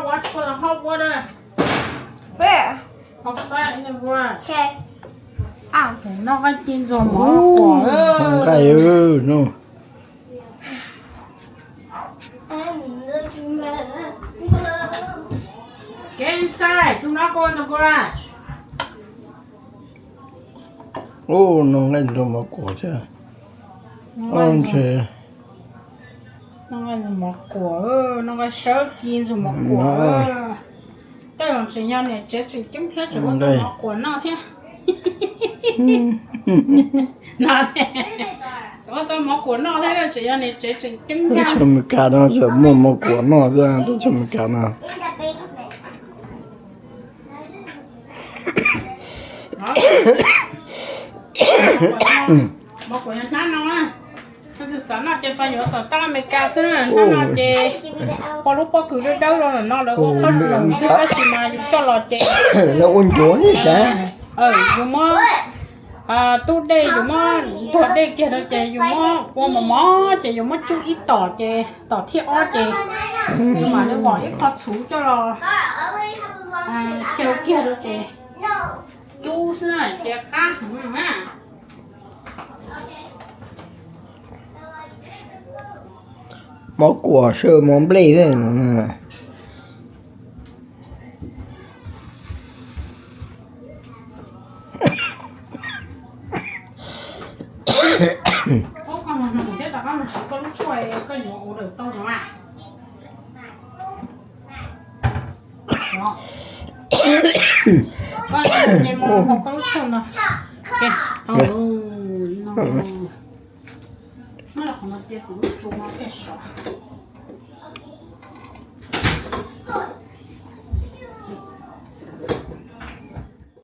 Hot water. Where? Outside in the garage. Okay. Noj nqaij ci ntxuag mov kuam. Nqaij no. Get inside. Do not go in the garage. Ub, noj nqaij ntxuag mov kuam thiab. Noj nqaij ntxuag mov kuam, noj nqaij sawv ci ntxuag mov kuam. Tej los tseem yog niam tsev tseem ceeb thiab tseem ua tau mov kuam noj thiab. No, tseem ua tau mov kuam noj thiab, tseem yog niam tsev tseem ceeb thiab. Teb chaws Amelikas no tseem muaj mov kuam noj thiab, teb chaws Amelikas no. Mov kuam yog hnab no, xav noj ces pab yuav tom tab Amelikas xwb, hnab no ces poj lub pob kws dawb dawb no no lawv ua qhob noom xwb, tab sis mas yus coj los ces lawv ua ncuav li sav. Yus muab tub dej, yus muab ntuag dej kiag rau ces yus muab ua mos mos ces yus muab cub ib tom ces tom thib ob ces yus mam li vom ib qho txhuv coj los xyaw kiag rau ces cub xwb na ces qab heev na. Mov kuam sw mov nplej. Ub, koj mus hnoos thiab rov qab mus siv koj lub tshuaj koj yuav order tau no a. Koj mus koj lub tshuaj no. Muab los qhov no cia kuv lub tsu no thiaj sov.